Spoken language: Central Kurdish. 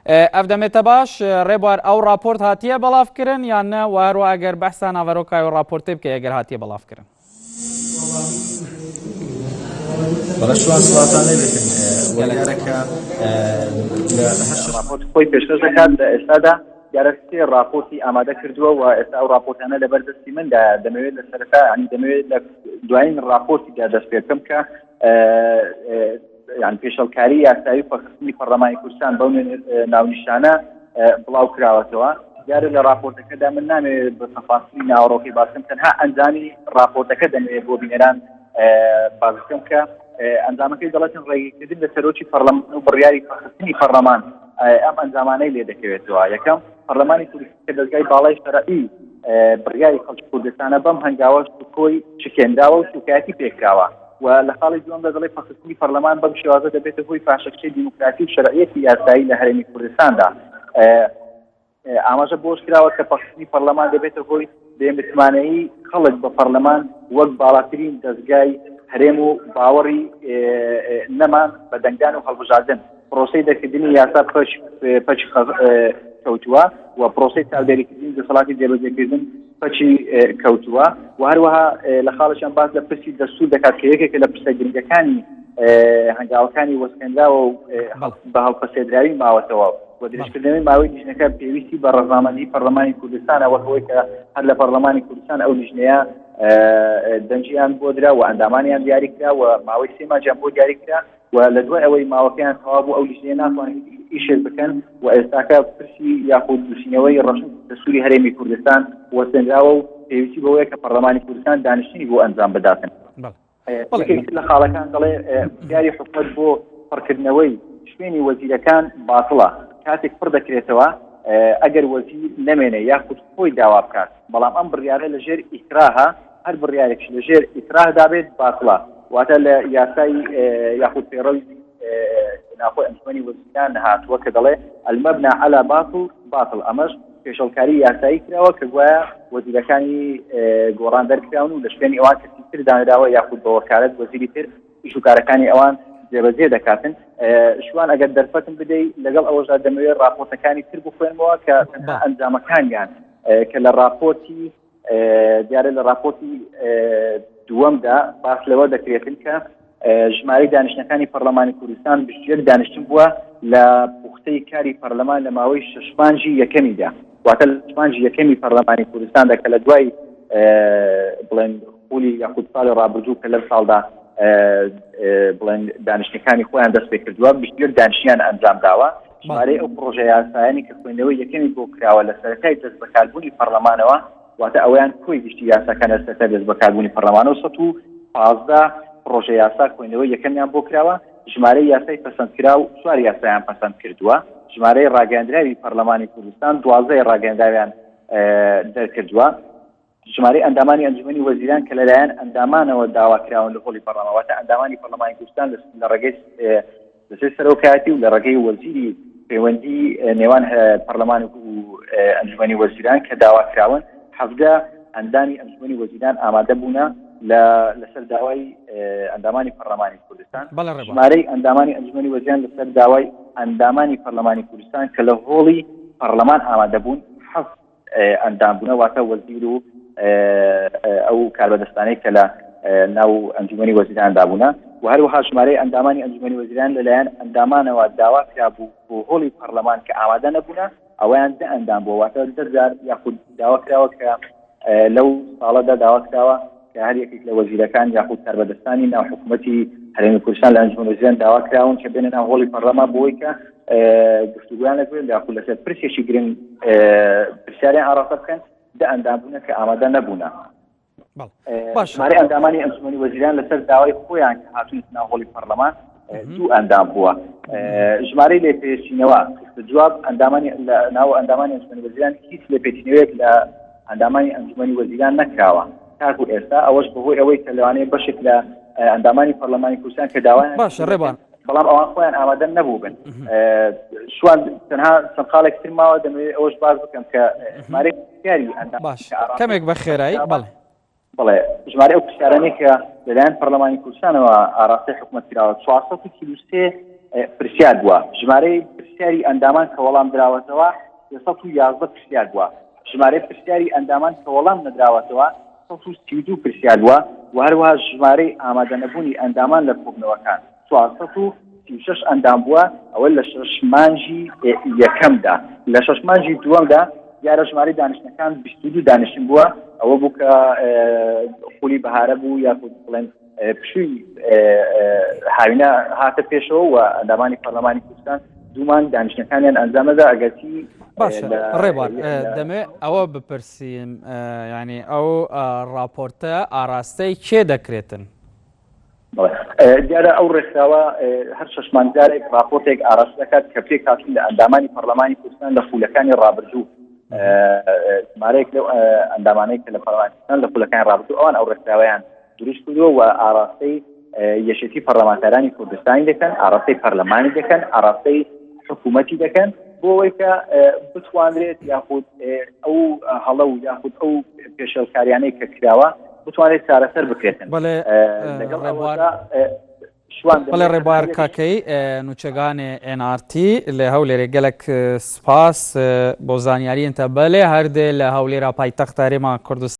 ئەڤ دەمێتە باش ڕێبوار ئەو ڕاپۆرت هاتیە بەڵاف کرن یان نە وە هەروە ئەگەر بەحسا ناڤەرۆکای و ڕاپۆرتێ بکەی ئەگەر هاتیە بەڵاف کرن. بەڵێ شوان سڵاوتان لێ بێتن وەیارە کە لە هەر شەش ڕاپۆرت خۆی پێشکەش دەکات لە ئێستادا دیارە سێ ڕاپۆرتی ئامادە کردووە و ئێستا ئەو ڕاپۆرتانە لەبەر دەستی مندایە دەمەوێت لە سەرەتا ینی دەمەوێت لە دوایین ڕاپۆرتیدا دەست پێ بکەم کە یان پێشەڵکاری یاسایی و پەخستنی پەرلەمانی کوردستان بەو ناونیشانە بڵاو کراوەتەوە دیارە لە راپۆرتەکەدا من نامەوێت بە تەفاسیلی ناوەڕۆکی باسم تەنها ئەنجامی راپۆرتەکە دەمەوێت بۆ بینەران باس بکەم کە ئەنجامەکەی دەڵێتن ڕێگریکردن لە سەرۆکی پەرلەمان و بڕیاری پەخستنی پەرلەمان ئەم ئەنجامانەی لێ دەکەوێتەوە یەکەم پەرلەمانی کوردستان کە دەزگای باڵای شەرعی بڕیاری خەڵکی کوردستانە بەم هەنگاوە کۆی شکێنراوە و سوکایەتی پێکراوە و لە خاڵی دووەمدا دەڵێ پەخستنی پەرلەمان بەم شێوازە دەبێتە هۆی پاشەکشەی دیموکراتی و شەرعیەتی یاسایی لە هەرێمی کوردستاندا. ئاماژە بۆش کراوە کە پەخستنی پەرلەمان دەبێتە هۆی بێمتمانەیی خەڵک بە پەرلەمان وەک باڵاترین دەزگای هەرێم و باوەڕی نەمان بە دەنگدان و هەڵبژاردن. پرۆسەی دەرکردنی یاسا پەچ پەچ کەوتووە و پرۆسەی چاودێریکردنی دەسەڵاتی جێبەجێکردن پەچی کەوتووە و هەروەها لە خاڵێکیان باس لە پرسی دەستوور دەکات کە یەکێکە لە پرسە گرنگەکانی هەنگاوەکانی وەستێنراوە و بە هەڵپەسێردراوی ماوەتەوە و درێژکردنەوەی ماوەی لیژنەکە پێویستی بە ڕەزامەندی پەرلەمانی کوردستانە وەک ئەوەی کە هەر لە پەرلەمانی کوردستان ئەو لیژنەیە دەنگیان بۆ درا و ئەندامانیان دیاری کرا و ماوەی سێ مانگیان بۆ دیاری کرا و لە دوای ئەوەی ماوەکەیان تەواو بوو ئەو لیژنەیە ناتوانێت هیچ ئیشێک بکەن و ئێستاکە پرسی یاخود نووسینەوەی ڕەشنووسی دەستووری هەرێمی کوردستان وەستێنراوە و پێویستی بەوەیە کە پەرلەمانی کوردستان دانیشتنی بۆ ئەنجام بداتن. یەکێک لە خاڵەکان دەڵێ بڕیاری حکومەت بۆ پڕکردنەوەی شوێنی وەزیرەکان باتڵە کاتێک پڕ دەکرێتەوە ئەگەر وەزیر نەمێنێ یاخود خۆی داوا بکات بەڵام ئەم بڕیارە لەژێر ئیکراهە هەر بڕیارێکش لەژێر ئیکراهدا بێت باتڵە واتە لە یاسای یاخود پەیڕەوی ناخۆی ئەنجومەنی وەزیران هاتووە کە دەڵێ المبنى على باطل باطل ئەمەش پێشەڵکاری یاسایی کراوە کە گوایە وەزیرەکانی گۆڕان دەرکراون و لە شوێنی ئەوان کەسی تر دانراوە یاخود بە وەکالەت وەزیری تر ئیش و کارەکانی ئەوان جێبەجێ دەکاتن شوان ئەگەر دەرفەتم بدەی لەگەڵ ئەوەشدا دەمەوێت راپۆرتەکانی تر بخوێنمەوە کە تەنها ئەنجامەکانیان کە لە راپۆرتی دیارە لە راپۆرتی دووەمدا باس لەوە دەکرێتن کە ژمارەی دانیشتنەکانی پەرلەمانی کوردستان 21 دانیشتن بووە لە پوختەی کاری پەرلەمان لە ماوەی شەش مانگی یەکەمیدا واتە لە شەش مانگی یەکەمی پەرلەمانی کوردستاندا کە لە دوای بڵێن خولی یاخود ساڵی ڕابردوو کە لەم ساڵدا بڵێن دانیشتنەکانی خۆیان دەست پێ کردووە 21 دانیشتیان ئەنجام داوە ژمارەی ئەو پڕۆژە یاسایانی کە خوێندنەوەی یەکەمی بۆ کراوە لە سەرەتای دەستبەکاربوونی پەرلەمانەوە، واتە ئەوەیان کۆی گشتی یاساکان لە سەرەتای دەستبەکاربوونی پەرلەمانەوە 115 پڕۆژە یاسا خوێندنەوەی یەکەمیان بۆ کراوە، ژمارەی یاسای پەسەندکراو چوار یاسایان پەسەند کردووە، ژمارەی ڕاگەیاندراوی پەرلەمانی کوردستان 12 ڕاگەیاندراویان دەرکردووە. ژمارەی ئەندامانی ئەنجومەنی وەزیران کە لەلایەن ئەندامانەوە داواکراون لە هۆڵی پەرلەمان، واتە ئەندامانی پەرلەمانی کوردستان لە ڕێگەی دەستەی سەرۆکایەتی و لە ڕێگەی وەزیری پەیوەندی نێوان پەرلەمان و ئەنجومەنی وەزیران کە داواکراون، 17 ئەندامی ئەنجومەنی وەزیران ئامادە بوونە لە لەسەر داوای ئەندامانی پەرلەمانی کوردستان. ژمارەی ئەندامانی ئەنجومەنی وەزیران لەسەر داوای ئەندامانی پەرلەمانی کوردستان کە لە هۆڵی پەرلەمان ئامادە بوون حەفت ئەندام بوونە، واتە وەزیر و ئەو کاربەدەستانەی کە لە ناو ئەنجومەنی وەزیراندا بوونە و هەروەها ژمارەی ئەندامانی ئەنجومەنی وەزیران لەلایەن ئەندامانەوە داوا کرابوو بۆ هۆڵی پەرلەمان کە ئامادە نەبوونە ئەوەیان دە ئەندام بووە واتە دە جار یاخود داوا کراوە کە لەو ساڵەدا داوا کراوە کە هەر یەکێک لە وەزیرەکان یاخود کاربەدەستانی ناو حکوومەتی هەرێمی کوردستان لە ئەنجومەن وەزیران داوا کراون کە بێنە ناو هۆڵی پەرلەمان بۆی کە گفتوگۆیان لەگەڵ یاخود لەسەر پرسێکی گرنگ پرسیاریان ئاڕاستە بکەن دە ئەندام بوونە کە ئامادە نەبوونە. ژمارەی ئەندامانی ئەنجومەنی وەزیران لەسەر داوای خۆیان کە هاتوونەتە ناو هۆڵی پەرلەمان دوو ئەندام بووە. ژمارەی لێپێچینەوە جواب ئەندامانی ناو ئەندامانی ئەنجومەنی وەزیران هیچ لێپێچینەوەیەک لە ئەندامانی ئەنجومەنی وەزیران نەکراوە تاکو ئێستا ئەوەش بەهۆی ئەوەی کە لەوانەیە بەشێک لە ئەندامانی پەرلەمانی کوردستان کە داوایان باشە ڕێبان بەڵام ئەوان خۆیان ئامادە نەبووبن شوان تەنها چەند خاڵێک تر ماوە دەمەوێت ئەوەش باس بکەم کە ژمارەی پرسیاری ئەندام باش کەمێک بە خێرایی بەڵێ بەڵێ ژمارەی ئەو پرسیارانەی کە لەلایەن پەرلەمانی کوردستانەوە ئاراستەی حکومەت کراوە 443 پرسیار بووە. ژمارەی پرسیاری ئەندامان کە وەڵام دراوەتەوە 311 پرسیار بووە. ژمارەی پرسیاری ئەندامان کە وەڵام نەدراوەتەوە 132 پرسیار بووە و هەروەها ژمارەی ئامادەنەبوونی ئەندامان لە کۆبوونەوەکان 436 ئەندام بووە، ئەوە لە شەش مانگی یەکەمدا. لە شەش مانگی دووەمدا دیارە ژمارەی دانیشتنەکان 22 دانیشتن بووە، ئەوە بوو کە خولی بەهارە بوو یاخود بڵێن پشووی هاوینە هاتە پێشەوە و ئەندامانی پەرلەمانی کوردستان دوو مانگ دانیشتنەکانیان ئەنجامەدا ئەگەرچی باشە ڕێبوار دەمێ ئەوە بپرسیم ینی ئەو راپۆرتە ئاراستەی کێ دەکرێتن؟ دیارە ئەو ڕێکخراوە هەر شەش مانگ جارێک راپۆرتێک ئاراستە دەکات کە پێکهاتوون لە ئەندامانی پەرلەمانی کوردستان لە خولەکانی ڕابردوو ژمارەیەک لەو ئەندامانەی کە لە پەرلەمانی کوردستان لە خولەکانی ڕابردوو ئەوان ئەو ڕێکخراوەیان دروست کردووە و ئاراستەی یەکێتی پەرلەمانتارانی کوردستانی دەکەن، ئاراستەی پەرلەمانی دەکەن، ئاراستەی حکوومەتی دەکەن بۆ ئەوەی کە بتوانرێت یاخود ئەو هەڵە و یاخود ئەو پێشێلکاریانەی کە کراوە بتوانێت چارەسەر بکرێتن. بەڵێ لەگەڵ ئەوەدا شوان بەڵێ ڕێبوار کاکەی نوچەگانێ NRT لە هەولێرێ گەلەک سپاس بۆ زانیاریەنتە بەلێ هەردێ لە هەولێرا پایتەخت هەرێما کوردستان.